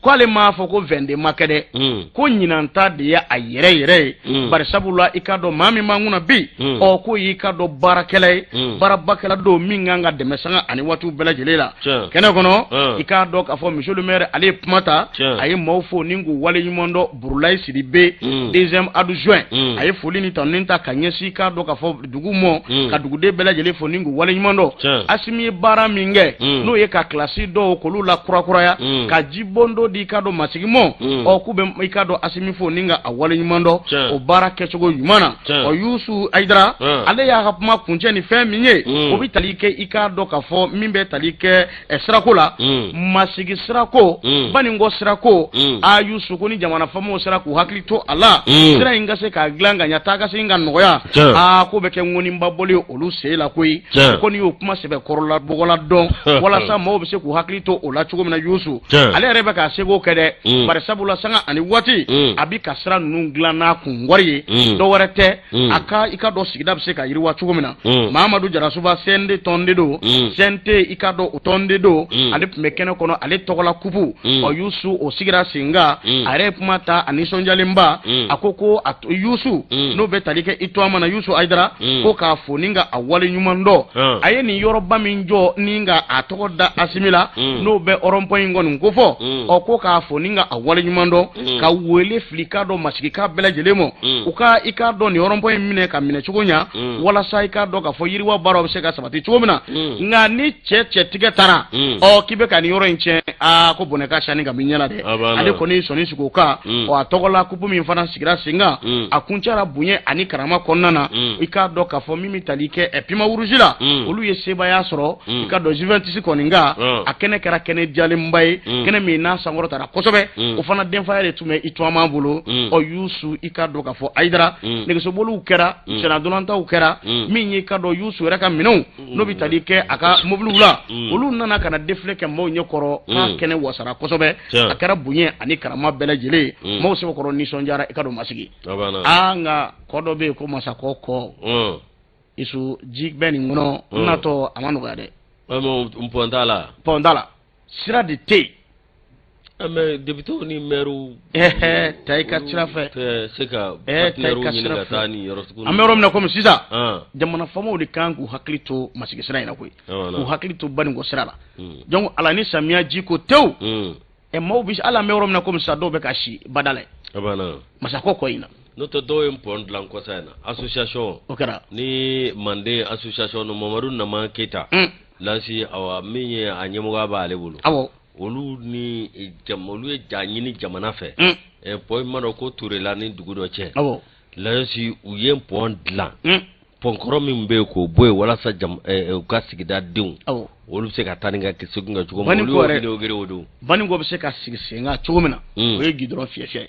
K'ale m'a fɔ ko 22 ma kɛ dɛ, ko ɲinan ta de ye a yɛrɛ yɛrɛ ye, bari sabula i k'a dɔn maa min b'an kunna bi, ɔ k'o y'i k'a dɔn baarakɛla ye, baarabakɛla don min kan ka dɛmɛ sanga ani waatiw bɛɛ lajɛlen la. Kɛnɛ kɔnɔ, i k'a dɔn k'a fɔ monsieur le maire ale ye kuma ta, a ye maaw fo ni k'u waleɲuman dɔn. Burulayi Sidibe, deuxième adjoint, a ye foli ni tanuni ta ka ɲɛsin i k'a dɔn k'a fɔ dugu mɔ, ka duguden bɛɛ lajɛlen fo ni k'u waleɲuman dɔn. Asimi ye baara min kɛ, n'o ye ka kilasi dɔw k'olu la kurakuraya, ka jibondo di i k'a dɔn Masigi mɔ, ɔ k'u bɛ i k'a dɔn Asimi fo ni ka a waleɲuman dɔn o baara kɛcogo ɲuman na. Ɔ Yusu Ayidara, ale y'a ka kuma kuncɛ ni fɛn min ye, o bɛ tali kɛ i k'a dɔn k'a fɔ min bɛ tali kɛ sirako la, Masigi sirako, Baninkɔ sirako. A Yusu ko ni jamana faamaw sera k'u hakili to a la, sira in ka se k'a dilan ka ɲɛ, taa ka segin ka nɔgɔya, aa ko bɛ kɛ ŋɔniba bɔli ye olu sen la koyi. Ko n'i y'o kuma sɛbɛ kɔrɔla bɔgɔla dɔn walasa maaw bɛ se k'u hakili to o la cogo min na. Yusu ale yɛrɛ bɛ k'a seko kɛ dɛ, bari sabula sanga ani waati a bɛ ka sira ninnu dilan n'a kun wari ye, dɔ wɛrɛ tɛ, a ka i k'a dɔn sigida bɛ se ka yiriwa cogo min na. Mamadu Jarasuba, CND tɔnden don, CNT i k'a dɔn o tɔnden don, ale tun bɛ kɛnɛ kɔnɔ, ale tɔgɔla kupu ɔ Yusu o sigira sen kan. A yɛrɛ ye kuma ta a nisɔndiyalenba, a ko ko Yusu n'o bɛ tali kɛ UTOAMA na, Yusu Ayidara, ko k'a fo ni ka a wale ɲuman dɔn. A ye nin yɔrɔba min jɔ ni ka a tɔgɔ da Asimi la, n'o bɛ rond-point in kɔni kofɔ, ɔ ko k'a fo ni ka a wale ɲuman dɔn, ka wele fili k'a dɔn Masigika bɛɛ lajɛlen ma, u ka i k'a dɔn nin rond-point in minɛ ka minɛ cogo ɲa, walasa i k'a dɔn k'a fɔ yiriwa baaraw bɛ se ka sabati cogo min na. Nka ni cɛ cɛtigɛ taara, ɔ k'i bɛ ka nin yɔrɔ in tiɲɛ, aa ko bɔnɛ ka sani ka b'i ɲɛ la dɛ. Ale kɔni sɔnni sigi o kan. Ɔ a tɔgɔla kupu min fana sigira sen kan, a kuncɛra bonya ani karama kɔnɔna na. I k'a dɔn k'a fɔ min bɛ tali kɛ Puma Rouge la, olu ye sebaaya sɔrɔ i k'a dɔn Juventus kɔni kan. A kɛnɛ kɛra kɛnɛ diyalenba ye, kɛnɛ min n'a sankɔrɔtara kosɛbɛ. O fana denfaya de tun bɛ UTOAMA bolo. Ɔ Yusu i k'a dɔn k'a fɔ Ayidara, nɛgɛsoboliw kɛra, sennantolatanw kɛra, min ye i k'a dɔn Yusu yɛrɛ ka minɛnw n'o bɛ tali kɛ a ka mobiliw la, olu nana ka na défilé kɛ maaw ɲɛ kɔrɔ, k'a kɛnɛ wasara kosɛbɛ. A kɛra bonya ani karama bɛɛ lajɛlen ye, maaw sɛbɛkɔrɔ nisɔndiyara i k'a dɔn Masigi. Aa nka kɔ dɔ bɛ yen ko Masakɔ kɔ, Isu ji bɛ nin kɔnɔ n natɔ, a ma nɔgɔya dɛ. Pɔn t'a la. Pɔn t'a la, sira de tɛ yen. Mais députés ni maires ta i ka sira fɛ. Tɛ se ka partenaires ɲini ka taa nin yɔrɔ sugu. An bɛ yɔrɔ min na komi sisan, jamana faamaw de kan k'u hakili to Masigi sira in na koyi, k'u hakili to Baninkɔ sira la. Donc ala ni samiya ji ko tewu, ɛ maaw bɛ hali an bɛ yɔrɔ min na komi sisan, dɔw bɛ ka si bada la Masakɔ kɔ in na. N'o tɛ dɔw ye pɔn dilan kɔsa in na, association. O kɛra. Ni Manden association Mamadu Nama Keyita. Lasi awa min ye a ɲɛmɔgɔya b'ale bolo. Awɔ. Olu ni olu ye ja ɲini jamana fɛ. Pɔn ma dɔn ko Turela ni dugu dɔ cɛ. Awɔ. Lasi u ye pɔn dilan. Pɔn kɔrɔ min bɛ yen k'o bɔ yen walasa u ka sigida denw. Awɔ. Olu bɛ se ka taa ni ka segin kɛ cogo min. Olu y'o inauguré o don. Baninkɔ bɛ se ka sigi sen kan cogo min na. O ye gidɔrɔn fiyɛ fiyɛ ye.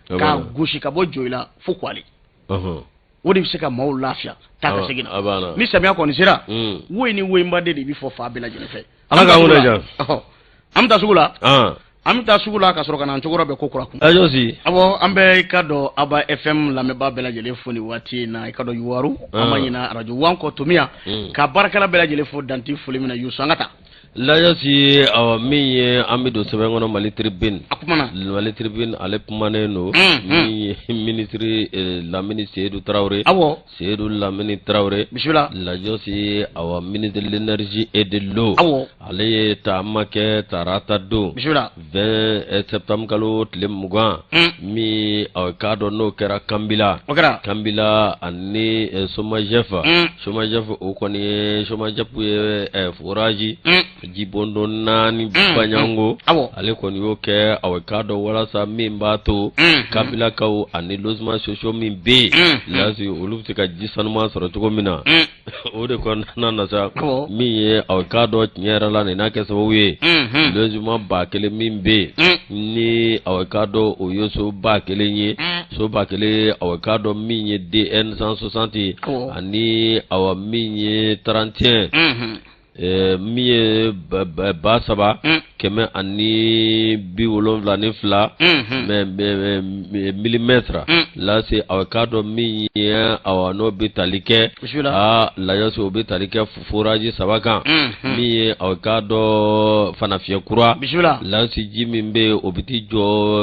K'a gosi ka bɔ Joyila fo Kwale. O de bɛ se ka maaw lafiya taa ka segin na ni samiya kɔni sera. Woyi ni woyinbaden de bɛ fɔ fan bɛɛ lajɛlen fɛ. Ala k'an wele ja. An bɛ taa sugu la. An bɛ taa sugu la ka sɔrɔ ka na an cogo bɛɛ ko kura kun. Ajosi. Awɔ, an bɛ i ka dɔn Aba FM lamɛnbaa bɛɛ lajɛlen fo nin waati in na, i ka dɔn Yuwaru. An ma ɲina arajo Wankɔ Tomiya. Ka baarakɛla bɛɛ lajɛlen fo dan tɛ foli min na. Yusu, an ka taa. Lajɔsi min ye an bɛ don sɛbɛn kɔnɔ Mali Tribune. A kumana. Mali Tribune ale kumanen don. Min ye minisiri Lamini Seyidu Tarawele. Awɔ. Seyidu Lamini Tarawele. Bisimila. Lajɔsi awa ministre de l'énergie et de l'eau. Awɔ. Ale ye taama kɛ tarata don. Bisimila. 20 septembre kalo tile 20. Min a k'a dɔn n'o kɛra Kanbila. O kɛra. Kanbila ani Somajɛf. Somajɛf o kɔni ye Somajɛf ye forage. Jibondon 4 Baɲango ale kɔni y'o kɛ aw k'a dɔn walasa min b'a to kanbilakaw ani logements sociaux min bɛ yen lasi olu bɛ se ka ji sanuman sɔrɔ cogo min na o de kɔnɔna na sa min ye aw k'a dɔn tiɲɛ yɛrɛ la nin n'a kɛ sababu ye logement 1000 min bɛ yen ni aw k'a dɔn o ye so 1000 ye so 1000 aw k'a dɔn min ye DN 160 ani awa min ye 31 min ye 3172 millimètres lase aw k'a dɔn min ye awa n'o bɛ tali kɛ aa lajɔsi o bɛ tali kɛ forage 3 kan min ye aw k'a dɔn fanafiyɛ kura lasi ji min bɛ yen o bɛ t'i jɔ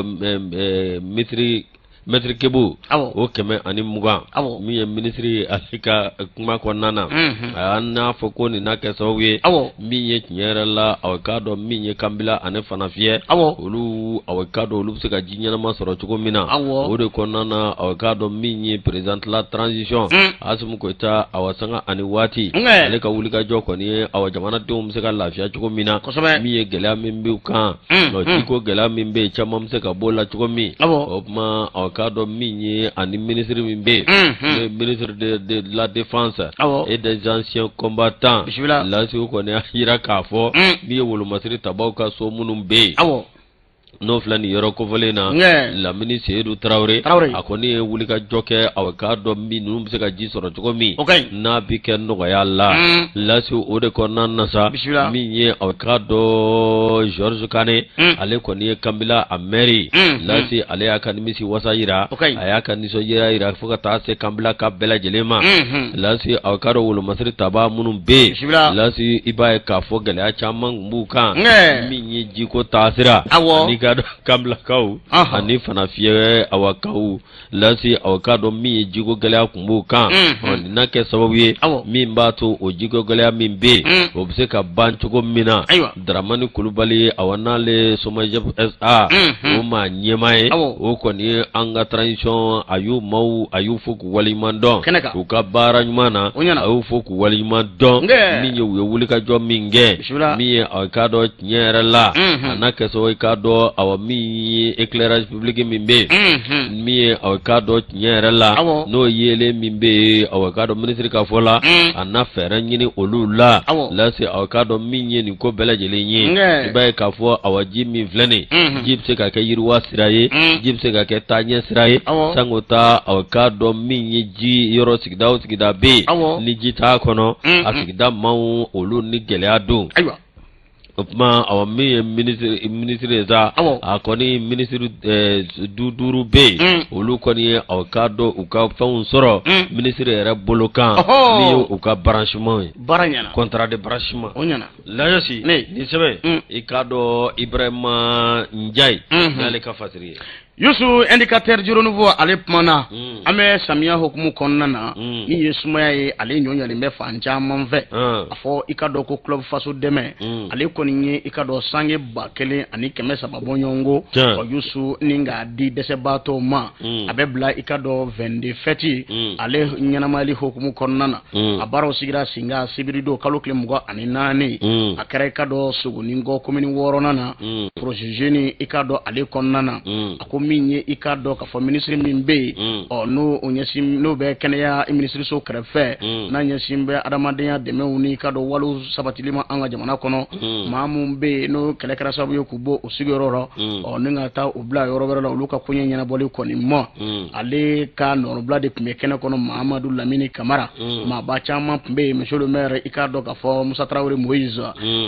mètre cube o 120 min ye minisiri ale ka kuma kɔnɔna na a n'a fɔ ko nin n'a kɛ sababu ye min ye tiɲɛ yɛrɛ la aw k'a dɔn min ye kanbila ani fanafiyɛ olu aw k'a dɔn olu bɛ se ka ji ɲɛnama sɔrɔ cogo min na o de kɔnɔna na aw k'a dɔn min ye président de la transition Asimi Goyita awa sanga ani waati ale ka wulikajɔ kɔni ye awa jamanadenw bɛ se ka lafiya cogo min na min ye gɛlɛya min b'u kan jiko gɛlɛya min bɛ yen caman bɛ se ka b'o la cogo min o tuma aw k'a dɔn min ye ani minisiri min bɛ yen n'o ye ministre de la défense et des anciens combattants lasi o kɔni y'a jira k'a fɔ min ye wolomasiri tabaw ka so minnu bɛ yen n'o filɛ nin yɔrɔ kofɔlen na Lamini Seyidu Tarawele a kɔni ye wulikajɔ kɛ aw k'a dɔn min ninnu bɛ se ka ji sɔrɔ cogo min n'a bɛ kɛ nɔgɔya la lasi o de kɔnɔna na sa min ye aw k'a dɔn Georges Kane ale kɔni ye Kanbila a mɛri lasi ale y'a ka nimisi wasa jira a y'a ka nisɔndiya jira fo ka taa se Kanbila ka bɛɛ lajɛlen ma lasi aw k'a dɔn wolomasiri tabaa minnu bɛ yen lasi i b'a ye k'a fɔ gɛlɛya caman tun b'u kan min ye jiko taasira ani ka Kanbilakaw ani fanafiyɛ awakaw lasi aw k'a dɔn min ye jiko gɛlɛya tun b'u kan nin n'a kɛ sababu ye min b'a to o jiko gɛlɛya min bɛ yen o bɛ se ka ban cogo min na Daramani Kulubali awa n'ale SOMAGEP SA o maa ɲɛmaa ye o kɔni ye an ka transition a y'u maaw a y'u fo k'u waleɲuman dɔn u ka baara ɲuman na a y'u fo k'u waleɲuman dɔn min ye u ye wulikajɔ min kɛ min ye aw k'a dɔn tiɲɛ yɛrɛ la a n'a kɛ sababu i k'a dɔn awa min ye éclairage public min bɛ yen min ye aw k'a dɔn tiɲɛ yɛrɛ la n'o yeelen min bɛ yen aw k'a dɔn minisiri ka fɔ la a na fɛɛrɛ ɲini olu la lase aw k'a dɔn min ye nin ko bɛɛ lajɛlen ye i b'a ye k'a fɔ awa ji min filɛ nin ji bɛ se ka kɛ yiriwa sira ye ji bɛ se ka kɛ taaɲɛ sira ye sanko ta aw k'a dɔn min ye ji yɔrɔ sigida o sigida bɛ yen ni ji t'a kɔnɔ a sigida maaw olu ni gɛlɛya don o tuma awa min ye minisiri ye sa a kɔni minisiri 5 bɛ yen olu kɔni ye aw k'a dɔn u ka fɛnw sɔrɔ minisiri yɛrɛ bolo kan min ye u ka branchement ye baara ɲɛna contrat de branchement o ɲɛna Layɔsi nin sɛbɛn i k'a dɔn Ibrahima Njayi n'ale ka fasiri ye Yusu indicateur du renouveau ale kumana an bɛ samiya hukumu kɔnɔna na min ye sumaya ye ale ɲɔɲɔlen bɛ fan caman fɛ a fɔ i ka dɔn ko club faso dɛmɛ ale kɔni ye i ka dɔn sange 1300 bɔɲɔgɔnko ɔ Yusu ni k'a di dɛsɛbaatɔw ma a bɛ bila i ka dɔn 22 fɛti ale ɲɛnamayali hukumu kɔnɔna na a baaraw sigira sen kan sibiridon kalo tile 24 a kɛra i ka dɔn Sogoninkɔ komini 6nan na projet jeunes i ka dɔn ale kɔnɔna na a ko min ye i ka dɔn k'a fɔ minisiri min bɛ yen ɔ n'o o ɲɛsin n'o bɛ kɛnɛya minisiriso kɛrɛfɛ n'a ɲɛsin bɛ adamadenya dɛmɛw ni i ka dɔn walew sabatili ma an ka jamana kɔnɔ maa minnu bɛ yen n'o kɛlɛ kɛra sababu ye k'u bɔ u sigiyɔrɔ rɔ ɔ ni ka taa u bila yɔrɔ wɛrɛ la olu ka koɲɛ ɲɛnabɔli kɔni ma ale ka nɔrɔbila de tun bɛ kɛnɛ kɔnɔ Mahamadu Lamini Kamara maaba caman tun bɛ yen monsieur le maire i k'a dɔn k'a fɔ Musa Tarawele Moïse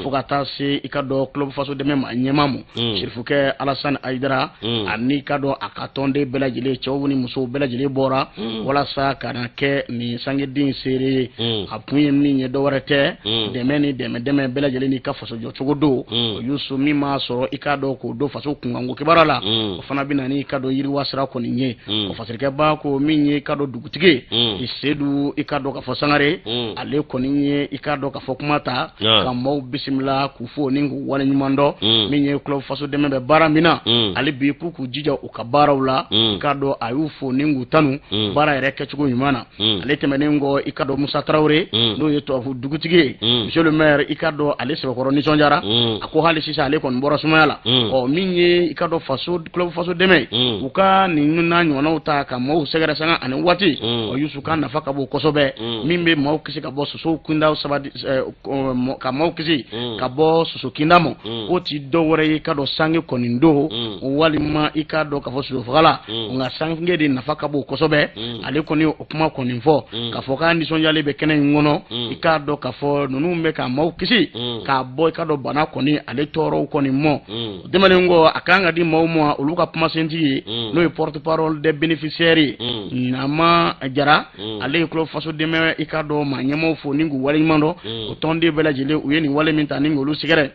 fo ka taa se i ka dɔn club faso dɛmɛ maa ɲɛmaa ma Sirifukɛ Alasani Ayidara ani i ka dɔn a ka tɔnden bɛɛ lajɛlen cɛw ni musow bɛɛ lajɛlen bɔra walasa ka na kɛ nin sangeden seere ye a kun ye min ye dɔwɛrɛ tɛ dɛmɛ ni dɛmɛ dɛmɛ bɛɛ lajɛlen n'i ka fasojɔ cogo don Yusu min m'a sɔrɔ i k'a dɔn k'o don faso kunkanko kibaruya la o fana bɛ na ni i ka dɔn yiriwa sira kɔni ye o fasirikɛba ko min ye i ka dɔn dugutigi Sedu i ka dɔn k'a fɔ Sangare ale kɔni ye i ka dɔn k'a fɔ kuma ta ka maaw bisimila k'u fo ni k'u waleɲuman dɔn min ye club faso dɛmɛ bɛ baara min na ale bi k'u k'u jija u ka baaraw la i ka dɔn a y'u fo ni k'u tanu baara yɛrɛ kɛcogo ɲuman na ale tɛmɛnen kɔ i ka dɔn Musa Tarawele n'o ye tubabu dugutigi ye monsieur le maire i ka dɔn ale sɛbɛkɔrɔ nisɔndiyara. nisɔndiyara. A ko hali sisan ale kɔni bɔra sumaya la. Ɔ, min ye i ka dɔn faso club faso dɛmɛ ye, u ka nin n'a ɲɔgɔnnaw ta ka maaw sɛgɛrɛ sanga ani waati, ɔ, Yusu ka nafa ka bon kosɛbɛ. Min bɛ maaw kisi ka bɔ sosow kinda sabati, ka maaw kisi ka bɔ soso kinda ma, o ti dɔ wɛrɛ ye i ka dɔn sange kɔni don walima i k'a dɔn k'a fɔ sosofagala. Nka sange de nafa ka bon kosɛbɛ. Ale kɔni o kuma kɔni fɔ k'a fɔ k'a nisɔndiyalen bɛ kɛnɛ in kɔnɔ. I k'a dɔn k'a fɔ ninnu bɛ ka maaw kisi k'a bɔ i ka dɔn bana kɔni ale tɔɔrɔw kɔni mɔ. Tɛmɛnen kɔ, a kan ka di maaw ma, olu ka kumasentigi ye, n'o ye porte parole des bénéficiaires ye, Nama Jara. Ale ye club faso dɛmɛ i ka dɔn maa ɲɛmaaw fo ni k'u waleɲuman dɔn. O tɔnden bɛɛ lajɛlen, u ye nin wale min ta ni k'olu sɛgɛrɛ,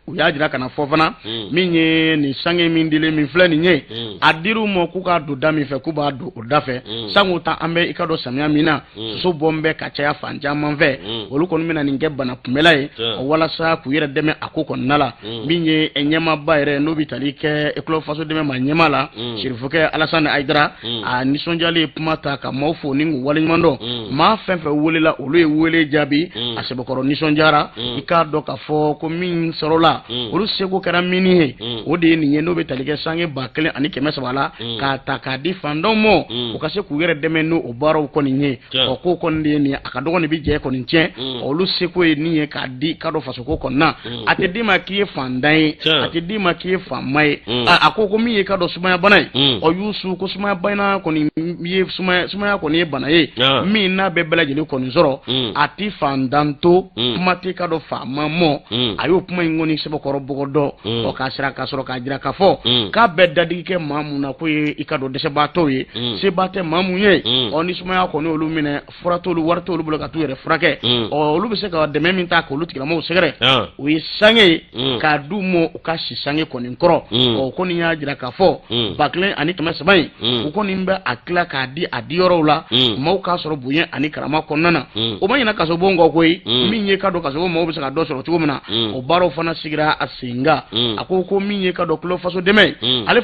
u y'a jira ka na fɔ fana min ye nin sange min dilen min filɛ nin ye, a dir'u ma k'u k'a don da min fɛ, k'u b'a don o da fɛ. Sango ta an bɛ i ka dɔn samiya min na, soso bɔn bɛ ka caya fan caman fɛ, olu kɔni bɛna nin kɛ bana kunbɛla ye walasa k'u yɛrɛ dɛmɛ a ko kɔnɔna la. Min ye ɲɛmaaba yɛrɛ, n'o bɛ tali kɛ club faso dɛmɛ ma ɲɛma la, Sirifukɛ Alasani Ayidara, a nisɔndiyalen ye kuma ta ka maaw fo ni k'u waleɲuman dɔn. Maa fɛn fɛn welela, olu ye wele jaabi. A sɛbɛkɔrɔ nisɔndiyara. I k'a dɔn k'a fɔ ko min sɔrɔla, olu seko kɛra min ye, o de ye nin ye, n'o bɛ tali kɛ sange 1300 la, k'a ta k'a di fantanw ma, u ka se k'u yɛrɛ dɛmɛ n'o baaraw kɔni ye. Ɔ, k'o kɔni de ye nin ye. A ka dɔgɔn nin bɛ jɛ kɔni tiɲɛ. Olu seko ye nin ye k'a di k'a dɔn fasoko kɔnɔna. A tɛ d'i ma k'i ye fantan ye, a tɛ d'i ma k'i ye faama ye. A ko min ye k'a dɔn sumaya bana ye, ɔ, Yusu, ko sumaya bana kɔni ye sumaya kɔni ye bana ye min n'a bɛ bɛɛ lajɛlen kɔni sɔrɔ, a tɛ fantan to, kuma tɛ k'a dɔn faama mɔ. A y'o kuma in kɔni sɛbɛkɔrɔ bɔgɔ dɔn. Ɔ, k'a sira ka sɔrɔ k'a jira k'a fɔ k'a bɛ dadigi kɛ maa mun na, k'o ye i ka dɔn dɛsɛbaatɔw ye, seba tɛ maa mun ye. Ɔ, ni sumaya kɔni olu minɛ, fura t'olu, wari t'olu bolo ka t'u yɛrɛ furakɛ. Ɔ, olu bɛ se ka dɛmɛ min ta k'olu tigilamɔgɔw sɛgɛrɛ, o ye sange ye k'a d'u ma, u ka si sange kɔni kɔrɔ. Ɔ, kɔni y'a jira k'a fɔ 1300 in, u kɔni bɛ a tila k'a di a diyɔrɔw la, maaw k'a sɔrɔ bonya ani karama kɔnɔna na. O ma ɲinɛ kasobon kɔ koyi. Min ye ka dɔn kasobon maaw bɛ se ka dɔ sɔrɔ cogo min na, o baaraw fana sigira a sen kan. A ko min ye ka dɔn club faso dɛmɛ, ale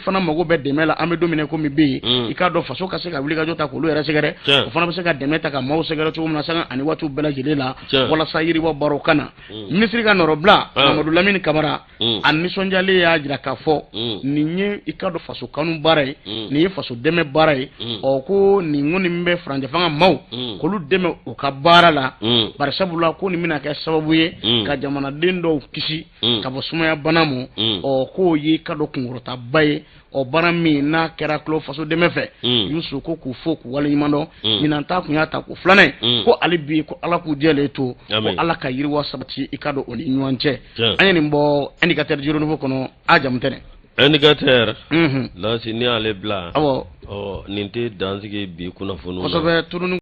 fana mago bɛ dɛmɛ la. An bɛ don min na komi bi yen, i k'a dɔn faso ka se ka wulikajɔ ta k'olu yɛrɛ sɛgɛrɛ, o fana bɛ se ka dɛmɛ ta ka maaw sɛgɛrɛ cogo min na sanga ani waatiw bɛɛ lajɛlen la, walasa yiriwa baaraw ka na. Minisiri ka nɔrɔbila, Mamadu Lamini Kamara, a nisɔndiyalen y'a jira k'a fɔ nin ye i ka dɔn faso kanu baara ye, nin ye faso dɛmɛ baara ye. Ɔ, ko nin kɔni bɛ furancɛ fanga maaw k'olu dɛmɛ u ka baara la, bari sabula ko nin bɛna kɛ sababu ye ka jamanaden dɔw kisi ka bɔ sumaya bana ma. Ɔ, k'o ye i ka dɔn kunkɔrɔtaba ye. Ɔ, baara min n'a kɛra club faso dɛmɛ fɛ, Yusu ko k'u fo k'u waleɲuman dɔn. Ɲinan ta kun y'a ta ko filanan ye. Ko hali bi ko Ala k'u jɛlen to, ko Ala ka yiriwa sabati i ka dɔn o ni ɲɔgɔn cɛ. An ye nin bɔ Indicateur du Renouveau kɔnɔ. A jamu tɛnɛ. Indicateur lasi, n'i y'ale bila, awɔ, ɔ, nin tɛ dansigi bi kunnafoniw na. Kosɛbɛ, turuni.